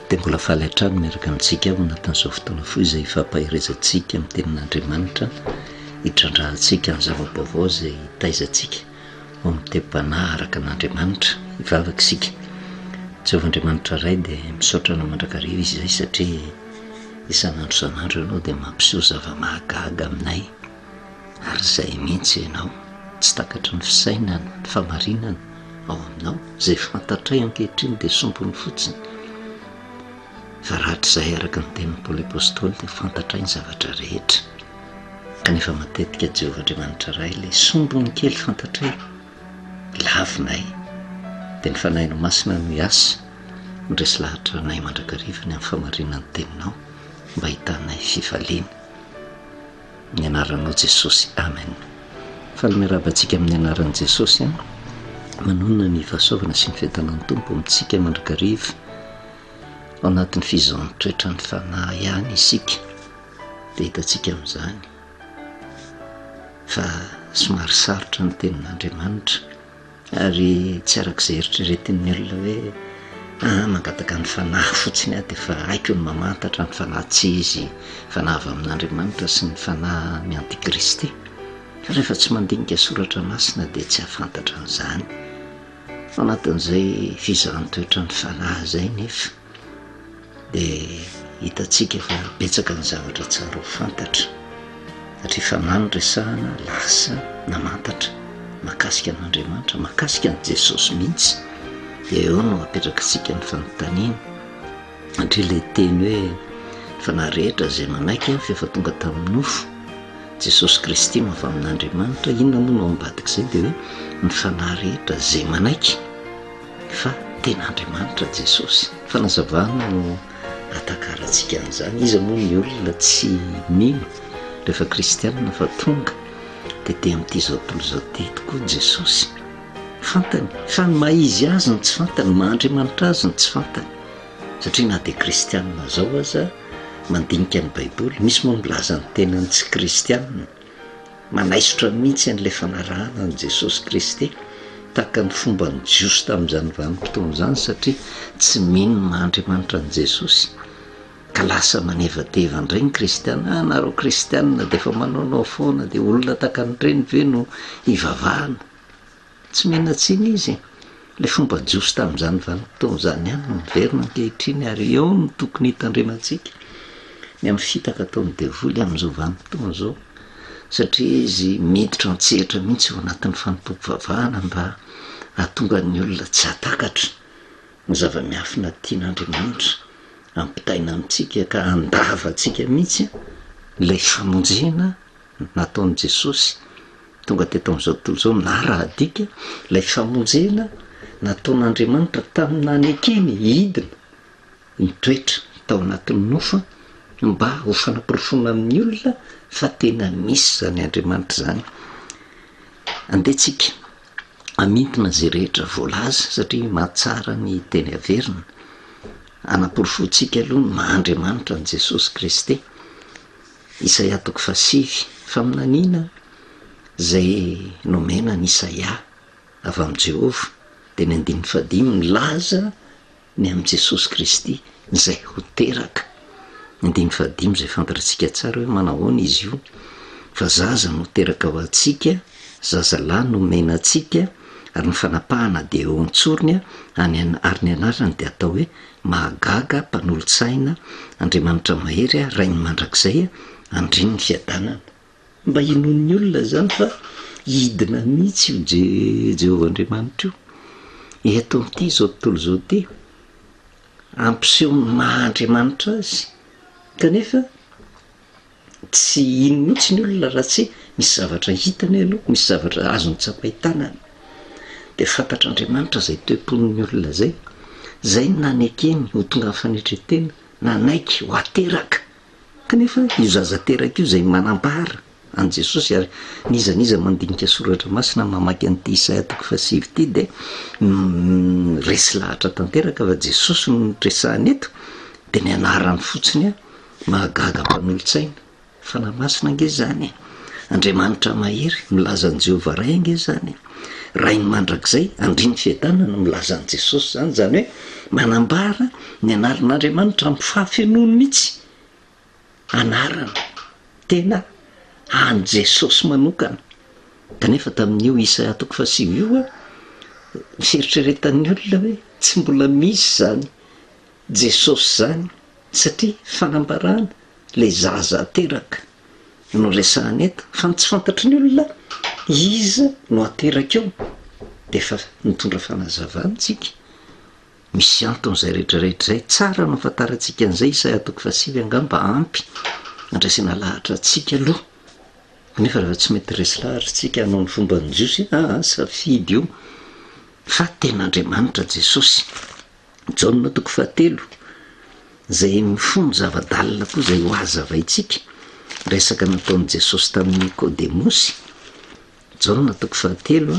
Dia mbola faly hatrany miaraka amintsika ao anatin'izao fotoana fohy izay ifampaherezantsika amin'ny tenin'Andriamanitra, hitrandrahantsika ny zava-baovao izay hitaizantsika ho amin'ny toe-panahy araka an'Andriamanitra. Hivavaka isika. Jehovah Andriamanitra Ray dia misaotra Anao mandrakariva izahay satria isan'andro isan'andro Ianao dia mampiseho zava-mahagaga aminay ary izay mihitsy Ianao. Tsy takatry ny fisainana, ny famarinana ao aminao. Izay fantatray ankehitriny dia sombiny fotsiny. Fa rahatrizay araka ny tenin'i Paoly Apostoly dia fantatray ny zavatra rehetra. Kanefa matetika Jehovah Andriamanitra Ray ilay sombiny kely fantatray, lavinay. Dia ny Fanahinao Masina no hiasa, handresy lahatra anay mandrakariva ny amin'ny famarinan'ny Teninao mba hitanay fifaliana. Ny anaranao Jesosy. Amen. Faly miarahaba antsika amin'ny anaran'i Jesosy an. Manonona ny fahasoavana sy ny fiadanan'ny Tompo amintsika mandrakariva. Ao anatin'ny fizahan-toetra ny fanahy ihany isika dia hitantsika amin'izany fa somary sarotra ny tenin'Andriamanitra. Ary tsy araka izay eritreretin'ny olona hoe ah mangataka ny fanahy fotsiny aho dia efa haiko ny mamantatra ny fanahy tsy izy, fanahy avy amin'Andriamanitra sy ny fanahy ny antikristy. Fa rehefa tsy mandinika soratra masina dia tsy hahafantatra an'izany. Ao anatin'izay fizahan-toetra ny fanahy izay nefa dia hitantsika fa betsaka ny zavatra tsara ho fantatra satria fanahy no resahana lasa namantatra mahakasika an'Andriamanitra, mahakasika an'i Jesosy mihitsy dia eo no apetrakitsika ny fanontaniana satria ilay teny hoe fanahy rehetra izay manaiky fa efa tonga tamin'ny nofo Jesosy Kristy no avy amin'Andriamanitra, inona moa no ao ambadik'izay dia hoe ny fanahy rehetra izay manaiky fa tena Andriamanitra Jesosy. Fanazavana no ahatakarantsika an'izany. Iza moa ny olona tsy mino rehefa kristianina fa tonga tety amin'ity izao tontolo izao ity tokoa Jesosy? Fantany fa ny maha izy azy no tsy fantany, ny maha Andriamanitra azy no tsy fantany. Satria na dia kristianina zao aza mandinika ny Baiboly, misy moa milaza ny tenany tsy kristianina. Manaisotra mihitsy an'ilay fanarahana an'i Jesosy Kristy, tahaka ny fomban'ny Jiosy tamin'izany vanim-potoana izany, satria tsy mino ny maha Andriamanitra an'i Jesosy. Ka lasa manevateva indray ny Kristiana, ah, nareo Kristiana dia efa manaonao foana, dia olona tahaka an'ireny ve no hivavahana? Tsy miana-tsiny izy e! Ilay fomba jiosy tamin'izany vanim-potoana izany ihany no miverina ankehitriny ary eo no tokony hitandremantsika ny amin'ny fitaka ataon'ny devoly amin'izao vanim-potoana izao satria izy miditra an-tsehatra mihitsy ao anatin'ny fanompoam-pivavahana mba hahatonga ny olona tsy hahatakatra ny zava-miafina tian'Andriamanitra ampitaina amintsika ka handava antsika mihitsy ilay famonjena nataon'i Jesosy tonga teto amin'izao tontolo izao na raha adika ilay famonjena nataon'Andriamanitra tamin'ny nanekeny hidina nitoetra tao anatin'ny nofo mba ho fanaporofoana amin'ny olona fa tena misy izany Andriamanitra izany. Andeha tsika hamintina izay rehetra voalaza satria mahatsara ny teny averina. Anaporofoantsika aloha ny maha Andriamanitra an'i Jesosy Kristy. Isaia toko fahasivy, faminaniana izay nomena an'i Isaia avy amin'i Jehovah, dia ny andininy fahadimy milaza ny amin'i Jesosy Kristy izay ho teraka. Ny andininy fahadimy izay fantatsika tsara hoe manahoana izy io, fa zaza no teraka ho antsika, zazalahy nomena antsika, ary ny fanapahana dia eo an-tsorony, ary ny anarany dia atao hoe Mahagaga, Mpanolotsaina, Andriamanitra Mahery, Rain'ny Mandrakizay, Andrin'ny Fiadanana. Mba inoan'ny olona izany fa hidina mihitsy io Jehovah Andriamanitra io eto amin'ity izao tontolo izao ity, hampiseho ny maha Andriamanitra azy. Kanefa Tsy hino mihitsy ny olona raha tsy misy zavatra hitany aloha, misy zavatra azony tsapain-tanana. Dia fantatr'Andriamanitra izay toe-pon'ny olona izay. Izay no nanekeny ho tonga amin'ny fanetren-tena, nanaiky ho ateraka. Kanefa io zaza teraka io izay manambara an'i Jesosy ary n'iza n'iza mandinika soratra masina mamaky an'ity Isaia toko fahasivy ity dia resy lahatra tanteraka fa Jesosy no resahana eto dia ny anarany fotsiny Mahagaga mpanolotsaina. Fanahy Masina ange izany e! Andriamanitra mahery, milaza an'i Jehovah Ray ange izany e! Rain'ny mandrakizay, Andrian'ny fiadanana, milaza an'i Jesosy izany, izany hoe manambara ny anaran'Andriamanitra amin'ny fahafenoany mihitsy, anarana tena an'i Jesosy manokana. Kanefa tamin'io Isaia toko fahasivy io, ny fieritreretan'ny olona hoe tsy mbola misy izany Jesosy izany satria fanambarana ilay zaza ateraka no resahana eto fa ny tsy fantatry ny olona iza no ateraka eo dia efa nitondra fanazavana isika, misy antony izay rehetra rehetra izay, tsara no ahafantarantsika an'izay, Isaia toko fahasivy angamba ampy andraisana lahatra antsika aloha, kanefa rehefa tsy mety resy lahatra isika hanao ny fomban'ny Jiosy, aa safidy io fa tena Andriamanitra Jesosy. Jaona toko fahatelo, izay mifono zava-dalina koa izay ho hazavaintsika, resaka nataon'i Jesosy tamin'i Nikodemosy. Jaona toko fahatelo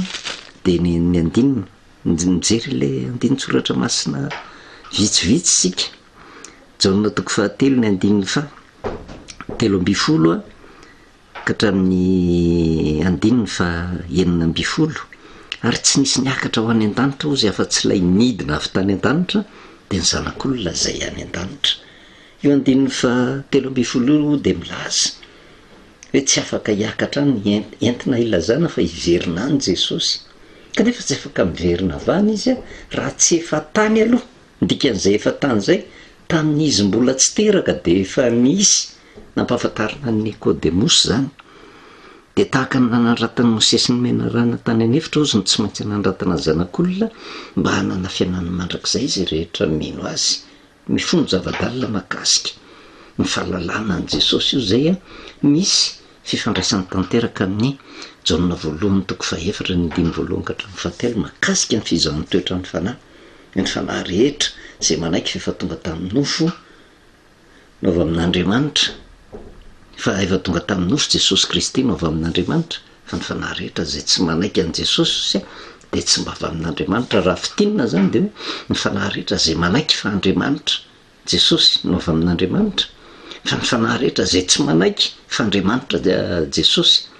dia ny ny andininy, mijery ilay andinin-tsoratra masina vitsivitsy isika. Jaona toko fahatelo ny andininy faha 13 ka hatramin'ny andininy faha 16, Ary tsy nisy niakatra ho any an-danitra hozy afa-tsy ilay nidina avy tany an-danitra, dia ny Zanak'olona izay any an-danitra. Io andininy faha 13 io dia milaza hoe tsy afaka hiakatra any, entina hilazana fa hiverina any Jesosy. Kanefa tsy afaka miverina avy any Izy raha tsy efa tany aloha. Ny dikan'izay efa tany izay, tamin'izy mbola tsy teraka dia efa nisy Nampahafantarina an'i Nikodemosy izany. Dia tahaka ny nanandratan'i Mosesy ny menarana tany an'efitra hozy no tsy maintsy anandratana ny Zanak'olona mba hanana fiainana mandrakizay izay rehetra mino Azy. Mifono zava-dalina mahakasika ny fahalalana an'i Jesosy io izay misy fifandraisany tanteraka amin'ny Jaona voalohany toko fahefatra ny andininy voalohany ka hatramin'ny fahatelo mahakasika ny fizahan-toetran'ny fanahy, ny fanahy rehetra izay manaiky fa efa tonga tamin'ny nofo no avy amin'Andriamanitra, fa efa tonga tamin'ny nofo Jesosy Kristy no avy amin'Andriamanitra, fa ny fanahy rehetra izay tsy manaiky an'i Jesosy dia tsy mba avy amin'Andriamanitra. Raha fintinina izany dia hoe ny fanahy rehetra izay manaiky fa Andriamanitra Jesosy no avy amin'Andriamanitra, fa ny fanahy rehetra izay tsy manaiky fa Andriamanitra Jesosy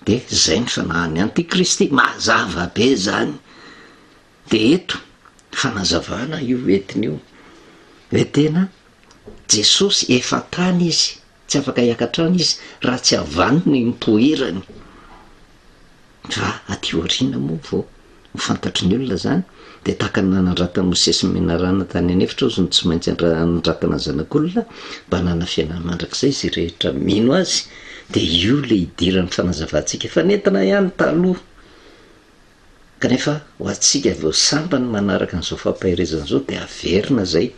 dia izay ny fanahin'ny antikristy. Mazava be izany. Dia eto, fanazavana io entiny io, hoe tena Jesosy efa tany Izy, tsy afaka hiakatra any Izy raha tsy avy any ny nipoirany. Fa aty aoriana moa vao ho fantatry ny olona izany, dia tahaka ny nanandratan'i Mosesy ny menarana tany an'efitra hozy no tsy maintsy anandratana ny Zanak'olona mba hanana fiainana mandrakizay izay rehetra mino Azy, dia io ilay idiran'ny fanazavantsika efa nentina ihany taloha. Kanefa ho antsika vao sambany manaraka an'izao fampaherezana izao dia averina izay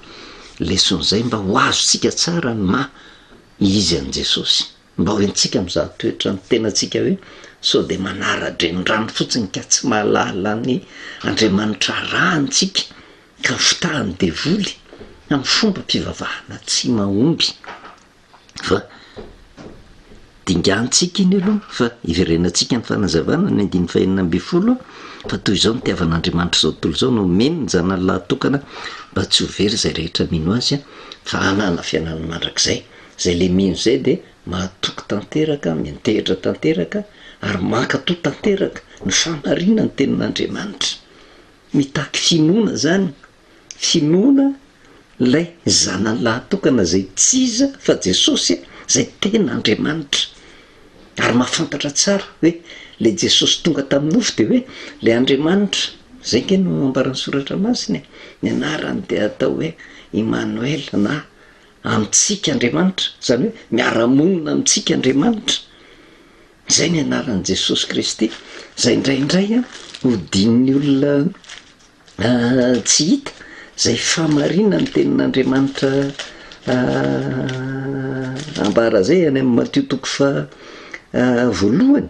lesona izay mba ho azontsika tsara ny maha izy an'i Jesosy. Mba ho entintsika mizaha toetra ny tenantsika hoe sao dia manara-drenirano fotsiny ka tsy mahalala ny Andriamanitra arahantsika ka fitahan'ny devoly amin'ny fombam-pivavahana tsy mahomby. Fa dinganintsika iny aloha fa iverenantsika ny fanazavana ny andininy fahenina ambin'ny folo fa toy izao nitiavan'Andriamanitra izao tontolo izao nomeny ny zanany lahatokana mba tsy ho very izay rehetra mino azy fa hanana fiainana mandrakizay. Izay le mino izay dia mahatoky tanteraka, miantehitra tanteraka ary mankatò tanteraka ny fahamarinan'ny tenin'Andriamanitra. Mitaky finoana izany. Finoana ilay Zanany lahatokana izay tsy iza fa Jesosy izay tena Andriamanitra. Ary mahafantatra tsara hoe ilay Jesosy tonga tamin'ny nofo dia hoe ilay Andriamanitra, izay ange no ambaran'ny Soratra Masina e, ny anarany dia atao hoe Imanoela na amintsika Andriamanitra, izany hoe miara-monina amintsika Andriamanitra. Izay ny anaran'i Jesosy Kristy, izay indraindray hodian'ny olona Tsy hita izay fahamarinan'ny tenin'Andriamanitra ambara izay any amin'ny Matio toko faha voalohany,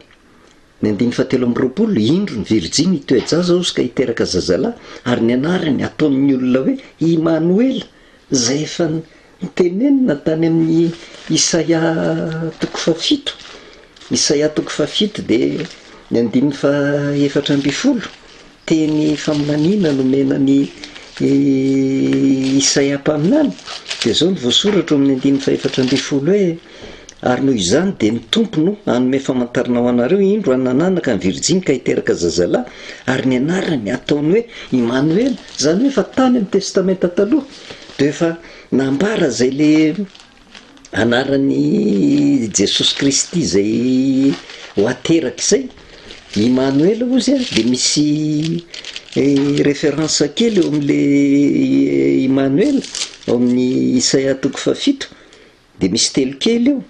ny andininy fahatelo amby roapolo, indro ny virijiny hitoe-jaza hozy ka hiteraka zazalahy, ary ny anarany hataon'ny olona hoe Imanoela, izay efa notenenina tany amin'ny Isaia toko fahafito. Isaia toko fahafito dia ny andininy faha 14. Teny faminaniana nomena an'i Isaia mpaminany, dia izao no voasoratra ao amin'ny andininy fahefatra ambin'ny folo hoe, Ary noho izany dia ny Tompo no hanome famantarana ho anareo, indro hanananaka ny virijiny ka hiteraka zazalahy, ary ny anarany hataony hoe Imanoela, izany hoe efa tany amin'ny Testamenta Taloha dia efa nambara izay le anaran'i Jesosy Kristy izay ho ateraka izay, Imanoela hozy dia misy référence kely eo amin'le Imanoela ao amin'ny Isaia toko fahafito. Dia misy telokely eo,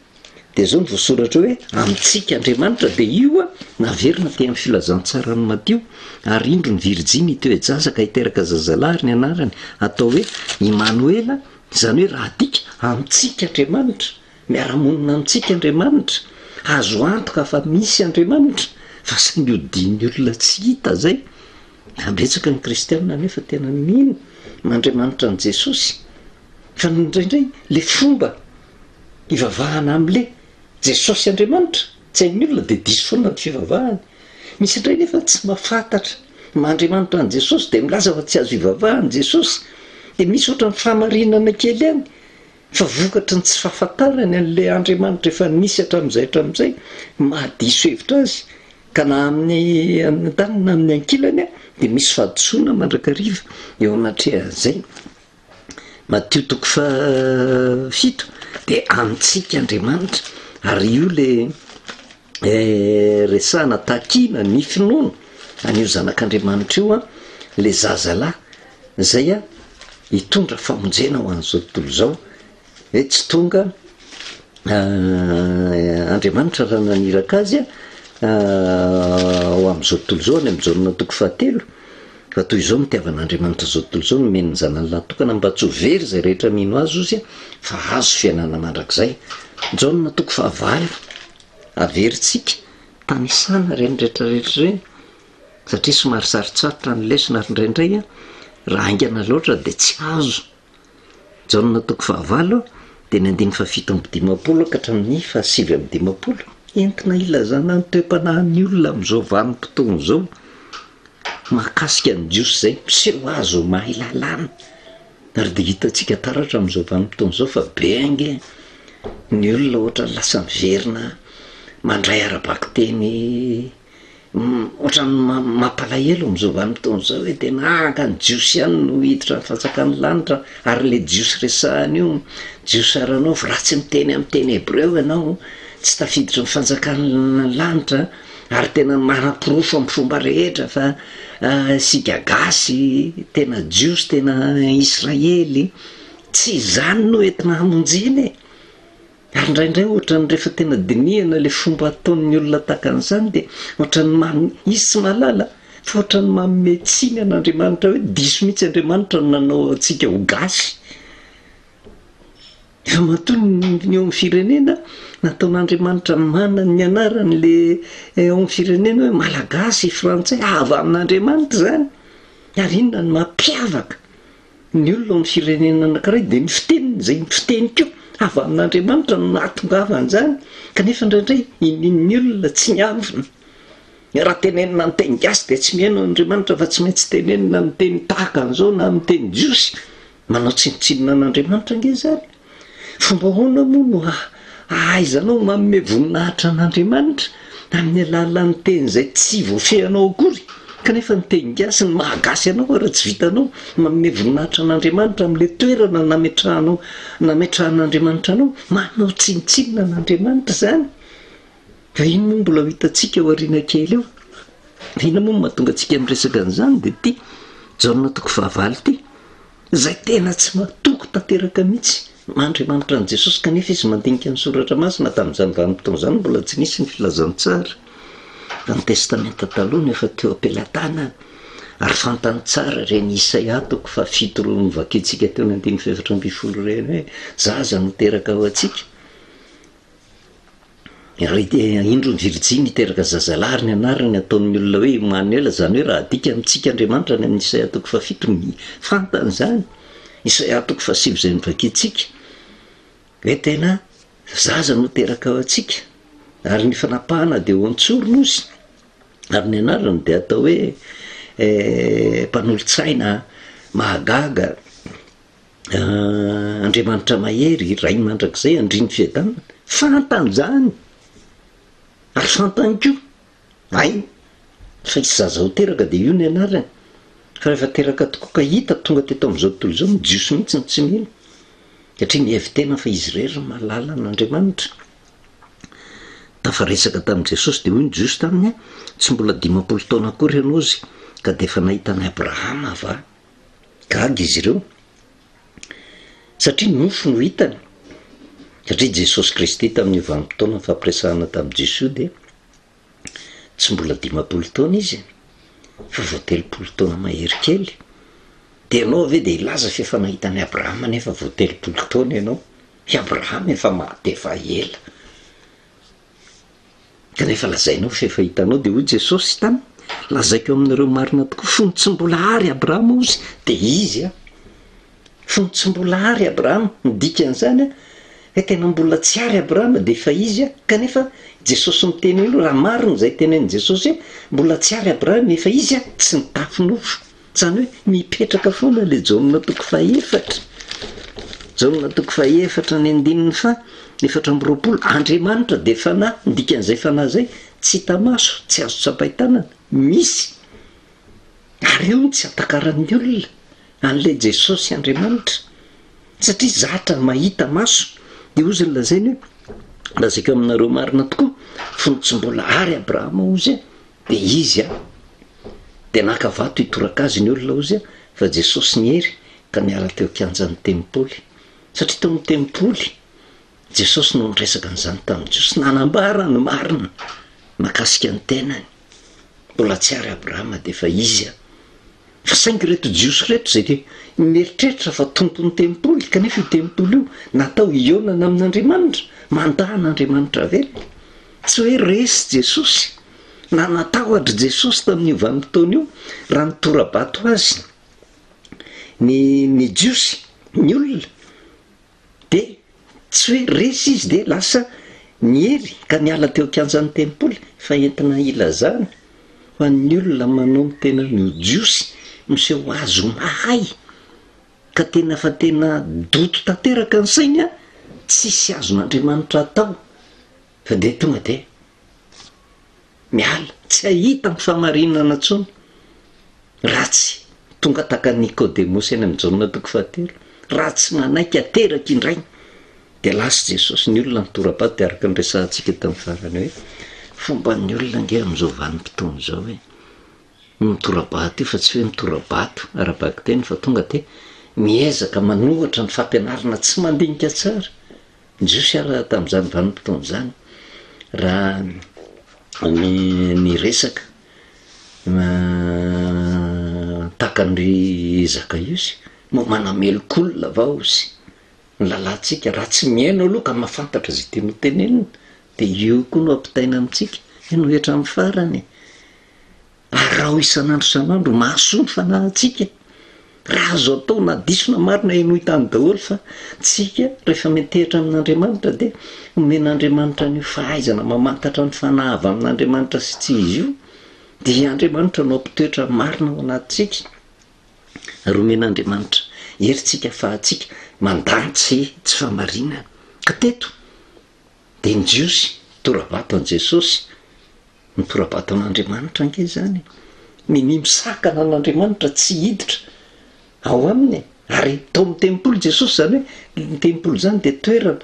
dia izao no voasoratra hoe, Amintsika Andriamanitra, dia io a, naverina teny amin'ny filazantsaran'i Matio, ary indro ny virijiny hitoe-jaza ka hiteraka zazalahy ary ny anarany hatao hoe Imanoela, izany hoe raha adika, amintsika Andriamanitra, miara-monina amintsika Andriamanitra, azo antoka fa misy Andriamanitra, fa saingy hodian'ny olona tsy hita izay. Betsaka ny kristiana anefa tena mino an'Andriamanitra an'i Jesosy. Fa indraindray le fomba hivavahana amle Jesosy Andriamanitra tsy hain'ny olona dia diso foana ny fivavahany. Misy indray nefa tsy mahafantatra ny maha Andriamanitra an'i Jesosy dia milaza fa tsy azo ivavahana Jesosy. Dia misy ohatran'ny fahamarinana kely ihany fa vokatry ny tsy fahafantarany an'le Andriamanitra efa nisy hatramin'izay hatramin'izay maha diso hevitra azy. Ka na amin'ny andaniny na amin'ny ankilany dia misy fahadisoana mandrakariva eo anatrehan'izay. Matio toko fahafito dia amintsika Andriamanitra ary io le resahana takiana ny finoana an'io zanak'Andriamanitra io an, le zazalahy izay an hitondra famonjena ho an'izao tontolo izao, hoe tsy tonga Andriamanitra raha naniraka azy ho amin'izao tontolo izao any amin'ny Jaona toko fahatelo, Fa toy izao no nitiavan'Andriamanitra izao tontolo izao, nomeny ny Zanany lahy-tokana mba tsy ho very izay rehetra mino Azy ozy fa hahazo fiainana mandrakizay. Jaona toko fahavalo, Averintsika tanisana ireny rehetra rehetra ireny satria somary sarotsarotra ny lesona ary indraindray raha haingana loatra dia tsy azo. Jaona toko fahavalo dia ny andininy fahafito amby dimampolo ka hatramin'ny fahasivy amby dimampolo, entina hilazana ny toe-panahin'ny olona amin'izao vanim-potoana izao mahakasika ny Jiosy izay miseho azy ho mahay lalàna. Ary dia hitantsika taratra amin'izao vanim-potoana izao fa be ange ny olona ohatran'ny lasa miverina mandray ara-bakiteny Ohatran'ny mampalahelo amin'izao vanim-potoana izao hoe tena hanga ny jiosy ihany no hiditra ny fanjakan'ny lanitra ary le jiosy resahana io, jiosy ara-nofo, raha tsy miteny amin'ny teny hebreo ianao tsy tafiditry ny fanjakan'ny lanitra ary tena manaporofo amin'ny fomba rehetra fa isika gasy tena jiosy tena israely, tsy izany no entina hamonjena e! Ary indraindray ohatran'ny rehefa tena dinihana ilay fomba ataon'ny olona tahaka an'izany dia ohatran'ny manome, izy tsy mahalala fa ohatran'ny manome tsiny an'Andriamanitra hoe diso mihitsy Andriamanitra no nanao antsika ho gasy. Fa matoa ny eo amin'ny firenena nataon'Andriamanitra manana ny anarany le eo amin'ny firenena hoe malagasy, frantsay, avy amin'Andriamanitra izany. Ary inona no mampiavaka Ny olona ao amin'ny firenena anankiray dia ny fiteniny, izay fiteny koa avy amin'Andriamanitra no nahatongavany izany, kanefa indraindray inian'ny olona tsy miavona. Raha tenenina amin'ny teny gasy dia tsy mihaino an'Andriamanitra fa tsy maintsy tenenina amin'ny teny tahaka an'izao na amin'ny teny jiosy. Manao tsinontsinona an'Andriamanitra ange izany. Fomba ahoana moa no hahaizanao manome voninahitra an'Andriamanitra amin'ny alalan'ny teny izay tsy voafehinao akory? Kanefa ny teny gasy, ny maha gasy anao ary tsy vitanao ny manome voninahitra an'Andriamanitra amin'ilay toerana nametrahanao, nametrahan'Andriamanitra anao. Manao tsinontsinona an'Andriamanitra izany. Fa iny moa mbola ho hitantsika ao aoriana kely eo. Inona moa no mahatonga antsika miresaka an'izany dia ity Jaona toko fahavalo ity. Izay tena tsy matoky tanteraka mihitsy Andriamanitra an'i Jesosy kanefa izy mandinika ny Soratra Masina tamin'izany vanim-potoana izany mbola tsy nisy ny filazantsara fa ny Testamenta Taloha no efa teo am-pelatanana ary fantany tsara ireny Isaia toko fahafito novakintsika teo ny andininy fahefatra ambin'ny folo ireny hoe zaza no teraka ho antsika Ary indro ny virijiny hiteraka zazalahy ary ny anarany hataon'ny olona hoe Immanuela, izany hoe raha adika amintsika Andriamanitra any amin'ny Isaia toko fahafito ny fantany izany, Isaia toko fahasivy izay novakintsika, hoe tena zaza no teraka ao antsika, ary ny fanapahana dia ho an-tsorona ozy, ary ny anarany dia atao hoe mpanolotsaina mahagaga, Andriamanitra mahery, Ray mandrakizay, Andrian'ny fiadanana. Fantany izany ary fantany koa hainy fa hisy zaza ho teraka dia io ny anarany. Fa rehefa teraka tokoa ka hita tonga teto amin'izao tontolo izao ny Jiosy mihitsy no tsy mino satria mihevi-tena fa izy irery no mahalala an'Andriamanitra. Tafaresaka tamin'i Jesosy dia hoy ny Jiosy taminy, Tsy mbola 50 taona akory ianao izy ka dia efa nahita an'i Abrahama va? Gaga izy ireo satria nofo no hitany. Satria Jesosy Kristy tamin'io vanim-potoana nifampiresahana tamin'ny Jiosy io dia tsy mbola 50 taona izy fa vao 30 taona mahery kely. Dia ianao ve dia hilaza fa efa nahita an'i Abrahama nefa vao 30 taona ianao? I Abrahama efa maty efa ela. Kanefa lazainao fa efa hitanao, dia hoy Jesosy taminy, Lazaiko aminareo marina tokoa, fony tsy mbola ary Abrahama hozy, dia izy aho. Fony tsy mbola ary Abrahama, ny dikan'izany hoe tena mbola tsy ary Abrahama dia efa izy aho. Kanefa Jesosy miteny eo, raha marina izay tenenin'i Jesosy hoe mbola tsy ary Abrahama efa izy aho, tsy nitafy nofo. Izany hoe mipetraka foana ilay Jaona toko fahefatra. Jaona toko fahefatra ny andininy faha 24, Andriamanitra dia fanahy, ny dikan'izay fanahy izay, tsy hita maso, tsy azo tsapain-tanana, misy. Ary io no tsy atakaran'ny olona an'ilay Jesosy Andriamanitra. Satria zatra mahita maso, dia hozy ny lazainy hoe, lazaiko aminareo marina tokoa, fony tsy mbola ary Abrahama hozy, Dia izy a! Dia naka vato hitoraka azy ny olona hozy a, fa Jesosy niery ka niala teo an-kianjan'ny tempoly. Satria tao amin'ny tempoly, Jesosy no niresaka an'izany tamin'ny Jiosy, nanambara ny marina mahakasika ny tenany. Mbola tsy ary Abrahama dia efa izy a! Fa saingy ireto Jiosy ireto izay mieritreritra fa tompon'ny tempoly, kanefa io tempoly io natao hihaonana amin'Andriamanitra, mandà an'Andriamanitra velona. Tsy hoe resy Jesosy, na natahotra Jesosy tamin'io vanim-potoana io raha nitora-bato azy ny ny Jiosy, ny olona. Dia tsy hoe resy izy dia lasa niery ka niala teo an-kianjan'ny tempoly fa entina hilazana ho an'ny olona manao ny tenany ho Jiosy, miseho azy ho mahay ka tena fa tena doto tanteraka ny sainy an, tsisy azon'Andriamanitra atao fa dia tonga dia miala, tsy hahita ny fahamarinana intsony raha tsy tonga tahaka an'i Nikodemosy any amin'ny Jaona toko fahatelo, raha tsy manaiky ateraka indray dia lasa Jesosy, ny olona nitora-bato dia araka ny resahantsika tamin'ny farany hoe fomban'ny olona ange amin'izao vanim-potoana izao hoe ny mitora-bato io fa tsy hoe mitora-bato ara-bakiteny fa tonga dia miezaka manohatra ny fampianarana tsy mandinika tsara Ny Jiosy ara tamin'izany vanim-potoana izany, raha ny niresaka tahaka an-dry Zakaiosy, moa manameloka olona va hozy ny lalàntsika? Raha tsy mihaino aloha ka mahafantatra izay tiany ho tenenina, dia io koa no ampitaina amintsika, henoy hatramin'ny farany e! Araho isan'andro isan'andro, mahasoa ny fanahintsika. Raha azo atao na diso na marina henoy tany daholo fa tsika rehefa miantehitra amin'Andriamanitra dia omen'Andriamanitra an'io fahaizana mamantatra ny fanahy avy amin'Andriamanitra sy tsy izy io dia Andriamanitra no hampitoetra ny marina ao anatintsika ary omen'Andriamanitra hery tsika afahantsika mandà ny tsy tsy fahamarinana. Ka teto dia ny Jiosy tora-bato an'i Jesosy Mitora-bato an'Andriamanitra ange izany e! Minia misakana an'Andriamanitra tsy hiditra ao aminy e! Ary tao amin'ny tempoly Jesosy, izany hoe ny tempoly izany dia toerana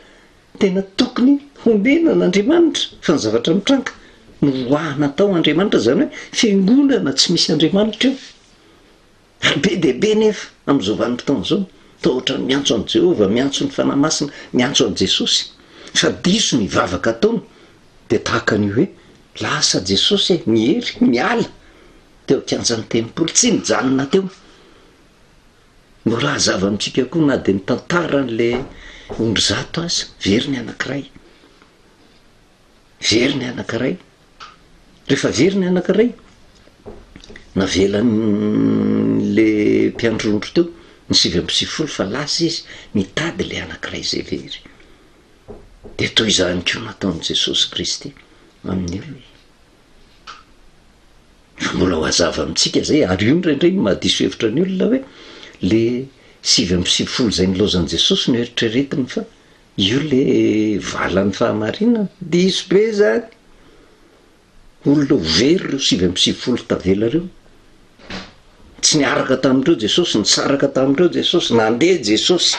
tena tokony honenan'Andriamanitra, fa ny zavatra mitranga, noroahana tao Andriamanitra, izany hoe fiangonana tsy misy Andriamanitra io. Ary be dia be nefa amin'izao vanim-potoana izao, toa ohatran'ny miantso an'i Jehovah, miantso ny Fanahy Masina, miantso an'i Jesosy, fa diso ny vavaka ataony, dia tahaka ny hoe lasa Jesosy e, niery, niala teo an-kianjan'ny tempoly, tsy nijanona teo. Mbola hazava amintsika koa na dia ny tantaran'ilay ondry zato aza, very ny anankiray. Very ny anankiray. Rehefa very ny anankiray, navelan'le mpiandry ondry teo ny 99 fa lasa izy nitady le anankiray izay very. Dia toy izany koa nataon'i Jesosy Kristy amin'ny olona. Fa mbola ho hazava amintsika izay, ary io indraindray no mahadiso hevitra ny olona hoe le 99 izay nilaozan'i Jesosy no eritreretiny fa. Io le valan'ny fahamarinana. Diso be zany. Olona ho very ireo 99 tavela ireo. Tsy niaraka tamin'ireo Jesosy, nisaraka tamin'ireo Jesosy, nandeha Jesosy.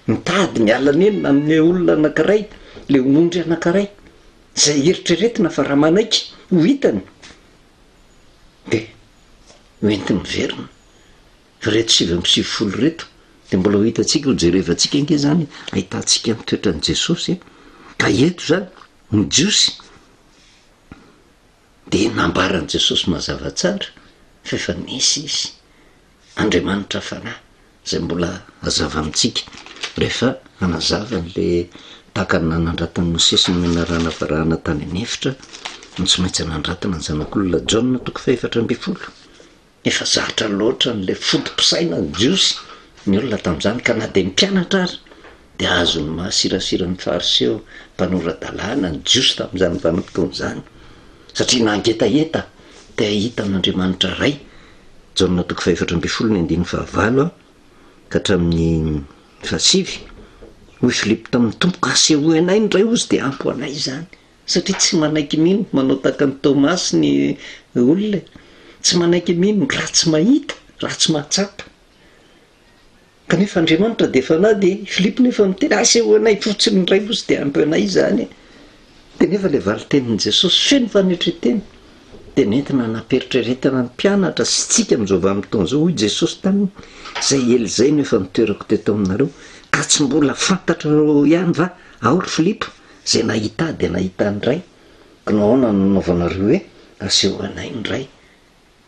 Nitady niala nenina amin'ny olona anankiray, le ondry anankiray. Izay eritreretina fa raha manaiky ho hitany dia ho entiny miverina. Fa ireto 99 ireto dia mbola ho hitantsika, ho jerevantsika ange izany, ahitantsika ny toetran'i Jesosy e. Ka eto izany, ny Jiosy dia nambaran'i Jesosy mazava tsara fa efa nisy Izy, Andriamanitra Fanahy, izay mbola hazava amintsika rehefa hanazava an'le tahaka ny nanandratan'i Mosesy ny menarana varahana tany an'efitra no tsy maintsy hanandratana ny Zanak'olona, Jaona toko fahefatra ambinifolo. Efa zatra loatra an'ilay foto-pisainan'ny Jiosy ny olona tamin'izany, ka na dia ny mpianatra ary dia azon'ny mahasirasira ny Fariseo mpanora-dalàna ny Jiosy tamin'izany vanim-potoana izany, satria nangetaheta te hahita an'Andriamanitra Ray, Jaona toko fahefatra ambinifolo ny andininy fahavalo ka hatramin'ny fahasivy, Hoy Filipo taminy, Tompoko, asehoy anay ny Ray hozy dia ampy ho anay izany. Satria tsy manaiky mino, manao tahaka an'i Tomasy ny olona e. Tsy manaiky mino raha tsy mahita, raha tsy mahatsapa. Kanefa Andriamanitra dia Fanahy dia i Filipo nefa miteny, asehoanay fotsiny ny Ray hozy dia ampy anay izany e. Dia nefa ilay valin-tenin'i Jesosy feno fanetren-tena dia nentina nampieritrreretana ny mpianatra sy tsika amin'izao vanim-potoana izao, hoy Jesosy taminy, izay ela izay no efa nitoerako teto aminareo, ka tsy mbola fantatrareo ihany va aho ry Filipo? Izay nahita ahy dia nahita ny Ray, koa nahoana no nanaovanareo hoe, Aseho anay ny Ray?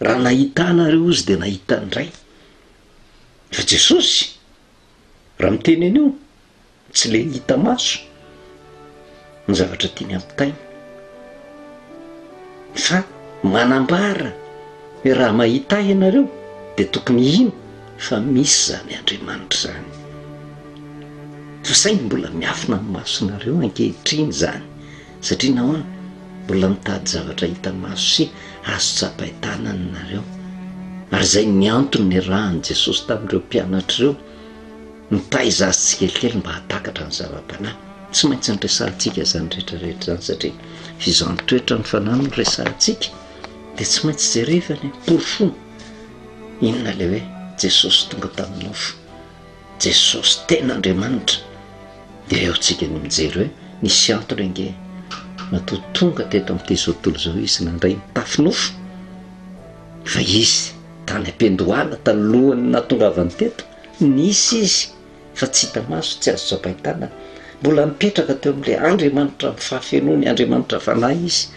Raha nahita ahy nareo izy dia nahita ny Ray. Fa Jesosy, raha miteny an'io, tsy le hita maso ny zavatra tiany hampitaina, fa manambara hoe raha mahita ahy ianareo dia tokony hino fa misy izany Andriamanitra izany. Fa saingy mbola miafina amin'ny masonareo ankehitriny izany, satria nahoana? Mbola mitady zavatra hita maso sy azo tsapain-tanana nareo. Ary izay ny antony nirahan'i Jesosy tamin'ireo mpianatra ireo, nitaiza azy tsikelikely mba hahatakatra ny zava-panahy. Tsy maintsy niresahantsika izany rehetra rehetra izany satria fizaham-toetra ny fanahy no resahantsika, dia tsy maintsy jerevana e, porofoina. Inona ilay hoe Jesosy tonga tamin'ny nofo? Jesosy tena Andriamanitra dia eo tsika ny mijery hoe nisy antony ange matoa tonga teto amin'ity izao tontolo izao izy nandray ny tafy nofo fa izy tany am-piandohana talohan'ny nahatongavany teto nisy izy fa tsy hita maso tsy azo tsapain-tanana mbola nipetraka teo amin'ilay Andriamanitra amin'ny fahafenoany Andriamanitra fanahy izy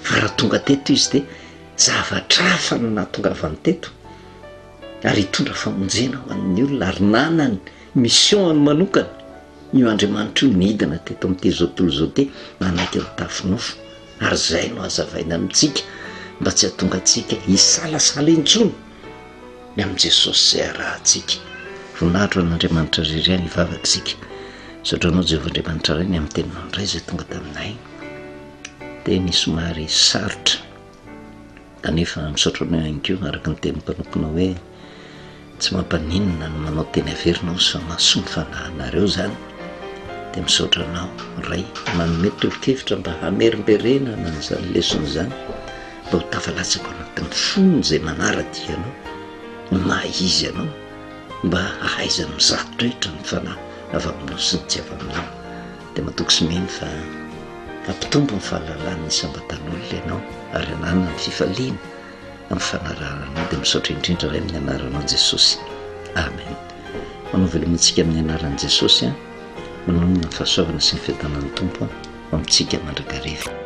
fa raha tonga teto izy dia zavatra hafa no nahatongavany teto ary hitondra famonjena ho an'ny olona ary nanany mission-ny manokana io Andriamanitra io nidina teto amin'ity izao tontolo izao ity nanaiky nitafy nofo ary izay no hazavaina amintsika mba tsy hahatonga antsika hisalasala intsony ny amin'i Jesosy izay arahantsika. Voninahitra ho an'Andriamanitra irery ihany hivavaka isika. Misaotra anao Jehovah Andriamanitra Ray ny amin'ny teninao indray izay tonga taminay. Teny somary sarotra. Kanefa misaotra anao ihany koa araka ny tenin'ny mpanomponao hoe tsy mampaninona ny manao teny averina hozy fa mahasoa ny fanahinareo izany. Dia misaotra anao Ray manome tolo-kevitra mba hamerimberenana an'izany lesona izany mba ho tafalatsaka ao anatin'ny fony izay manara-dia anao, ny maha izy anao, mba hahaizany mizaha toetra ny fanahy avy aminao sy ny tsy avy aminao. Dia matoky sy mino fa hampitombo ny fahalalan'ny isam-batan'olona ianao ary hananany fifaliana amin'ny fanarahana anao. Dia misaotra indrindra Ray amin'ny anaranao Jesosy. Amen. Manao veloma antsika amin'ny anaran'i Jesosy an. Manonona ny fahasoavana sy ny fiadanan'ny Tompo amintsika mandrakariva.